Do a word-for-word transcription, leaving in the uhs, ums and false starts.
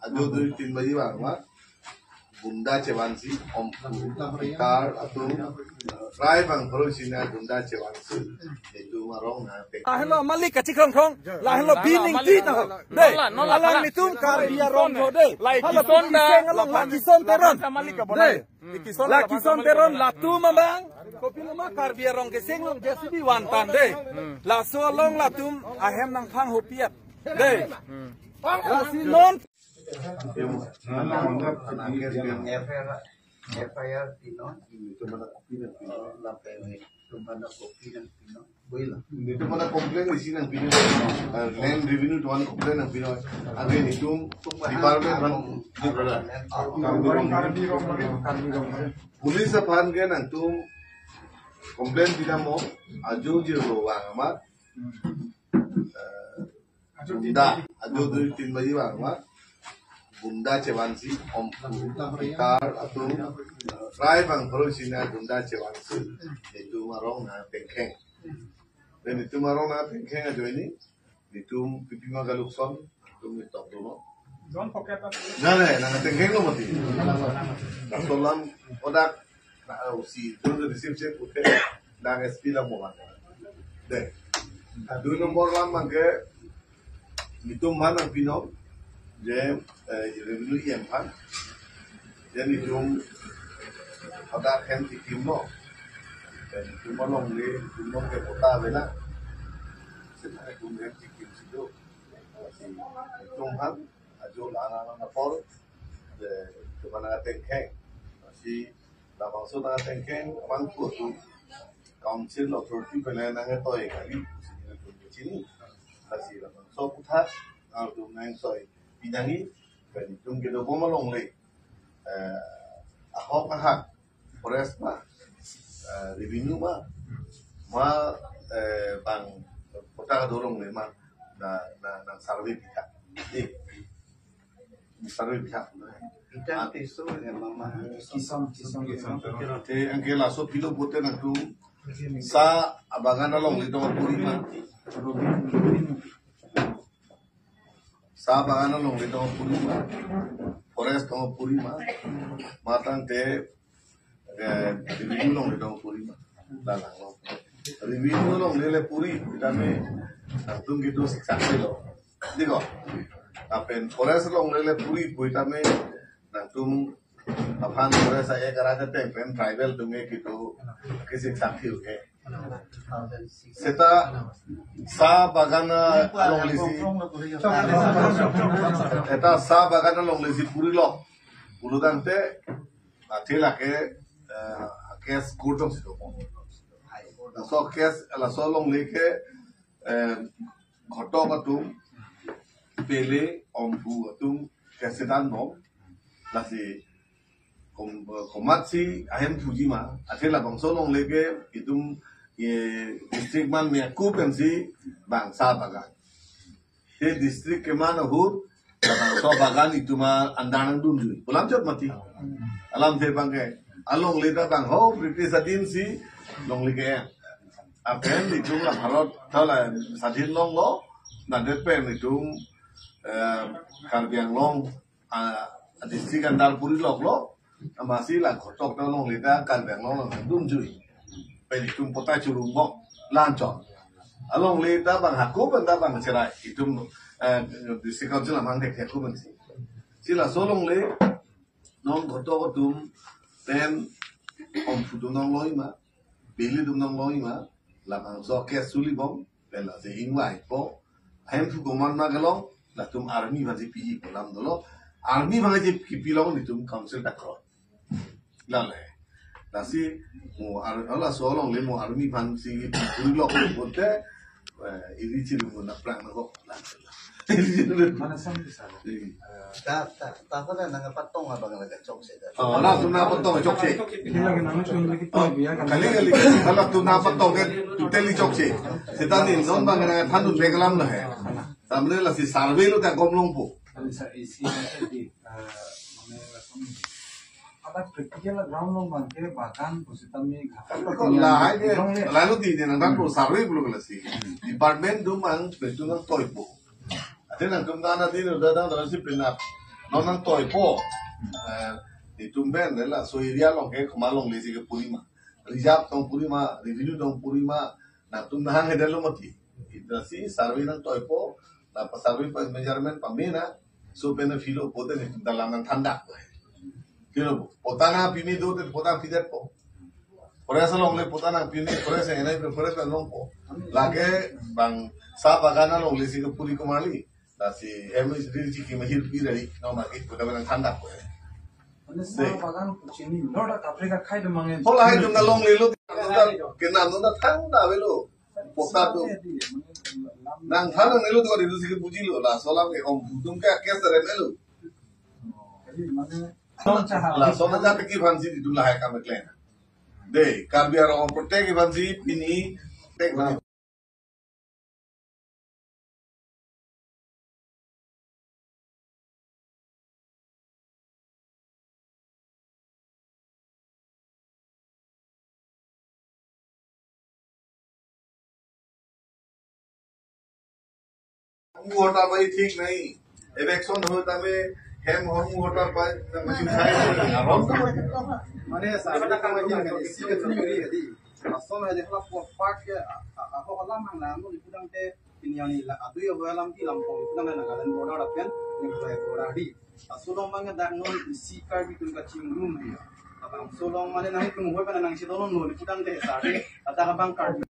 Ajo dui tin baji bang ma. Gunda chevansi, om car atum, rai bang pharo sina gunda chevansi. Itum arong na te. Lahelo malik kachikrong krong. Lahelo bining ti na. Dei. Alang itum Karbi arong do dei. Lahelo kisong along Lakison Teron. Dei. Lakison Teron, Lakison Teron latum abang. Kopilo ma Karbi arong keseng along J C B vantan dei. Laso along latum ahem nangphang hopiat. Dei. Lasi non F I R, F I R pinon, lapen itum mana kopi nangpinon, boila. Itum mana complain isi nangpinon, eh, land revenue itum mana complain nangpinon. Ante itum department aphan, police aphan ke nangtum complain pinampo, ajo jirlo bang amat. Eh, Gunda, ajo dui tin baji bang ma. Gunda chevansi, om car atum, rai bang pharo sina gunda chevansi. Itum arong na tengkheng. Dei itum arong na tengkheng ajoine. Itum pipi ma galukson, itum itok dulu. Don pocket apa? Na na, na tengkheng lo mati. Laso alam odak na, ah, usi, itum receive check pute, nang S P la mohan. Dei. Ah, dui nombor alam abang ke, itum mana pinon, je, eh, revenue E M aphan. Je itum pada hem tikim no. Je itum alongle, itum along ke kota bela. Seta itum hem tikim situ. Itum aphan, ajo lana lana apor, je, itum mana tengkheng. Lasi labangso nang tengkheng abang ko tu council authority pen nangtoi kali, chini. Lasi labangso aphuthak nangtum nangtoi pinangji, pen itum kedobom alongle, eh, ahok ahak, forest ma, eh, revenue ma, ma, eh, bang kota kadorong le ma, na, na, nang survey pithak. Eh, survey pithak. Itum piso ya mama. Kison, kison, kison. Te anke laso pilo pute nangtum sa abagan alongle tong puri ma. Sa abagan alongle tong puri ma. Forest tong puri ma. Matang te, eh, revenue alongle tong puri ma. Lalang lo. Revenue alongle le puri, tame nangtum gitu siksa lo. Diko. Lapen forest alongle le puri, puri tame nangtum aphan forest a-ek arat ateng pen tribal atum ke gitu kesiksa ke. Seta sa bagan alongle si. Seta sa bagan alongle si puri lo. Pulotangte, athe lake, eh, case court along si do. Laso case, laso alongle ke, eh, Ghotok atum, Pele, Omphu atum, kesedan bom, lasi kom-, komatsi ahemphuji ma, athe labangso alongle ke itum, eh, district man me aku pensi bang sa bagan. Te district keman ahut, labangso bagan itum a-under nangdunji. Pu alam chot mati. Alamthe abang ke. Alongle ta bang ho, British adin si, longle ke. Lapen itum la Bharat, ta la sadhin longlo, ladet pen itum, eh, Karbi Anglong, ah, district under puri loklo, amatsi la Ghotok ta alongle ta Karbi Anglong nangdunji. Pen itum pota churung bok, la-an chot. Alongle ta bang hako pen ta bang cherai, itum, eh, district council amang dek hako pensi. Si laso alongle, non Ghotok atum, pen Omphu atum nongloi ma, Pele atum nongloi ma, labangso case suli bom, pen lasi ingvaipo, ahemphu komat ma kelong, latum army aphansi piji pu alam dolo, army aphansi kipi long itum council ta kroi. Lale. Lasi mo ar-, laso alongle mo army aphansi puri lok pute, eh, iri chiru mo na prang na ho. Mana sam bisa. Iya. Ta, ta, ta pada nangpatong abang lake chokche ta. Oh, latum nangpatong chokche. Kali lagi nang chung lagi to biya kan. Kali kali. Latum nangpatong ke totally chokche. Seta ni non abang nangthandun bek alam lo he. Tamle lasi survey lo ta kom longpo. Kali sa isi na di, eh, mane langsung. Pada practical ground along abang ke bagan pusitami ghatak. Kan ko lahai de. Lalu di, di nangthan pu survey pulo lasi. Department atum abang betul nangtoipo. Athe nangtum ta na di, da, da, da, si penap. Non nangtoipo. Eh, itum pen, laso area along ke komat longle si kepuri ma. Reserve tong puri ma, revenue tong puri ma, nangtum nahang hedetlo mati. Ita si survey nangtoipo, la pa survey pa measurement pame na, so pen philo pote netum ta lam nangthandak. Philo, patta nangpime do te patta pidetpo. Forest along le patta nangpime, forest enai pe forest along po. Lake bang sa bagan along le si kepuri komat kali. Lasi M S D si kemahir pi dari, no maki patta nangthandak po. Mane sa Dei. Bagan kuchini, lor da kapre ka khai do mangen. Hola hai tum nalonglelo, kena nunda thangta avelo. Patta do. Nangthan nangnelo do, itum si kebujilo, laso alam ke om, itum ke akes rem elo. Jadi mane, laso alam jat ke aphan si itum lahai kam klem. Dei, Karbi Anglong protect aphan si pini, protect aphan. Hung hota pai thik nahi. Election hoy tame hem hung hota pai, tame sai arom. Mane sa kata kama jin kali si ka churi kali. Laso alam aja hala po park ke, a, a, ako alam hang na mo ipudang te, pini ani la adu ya alam ti lam pong ipudang na Nagaland border apen ni border di. Laso along bang dak non isi Karbi atum kachingrum di. Abang laso along mane nangtum hoy pen nangchedon non ipudang te sa di. Ada abang Karbi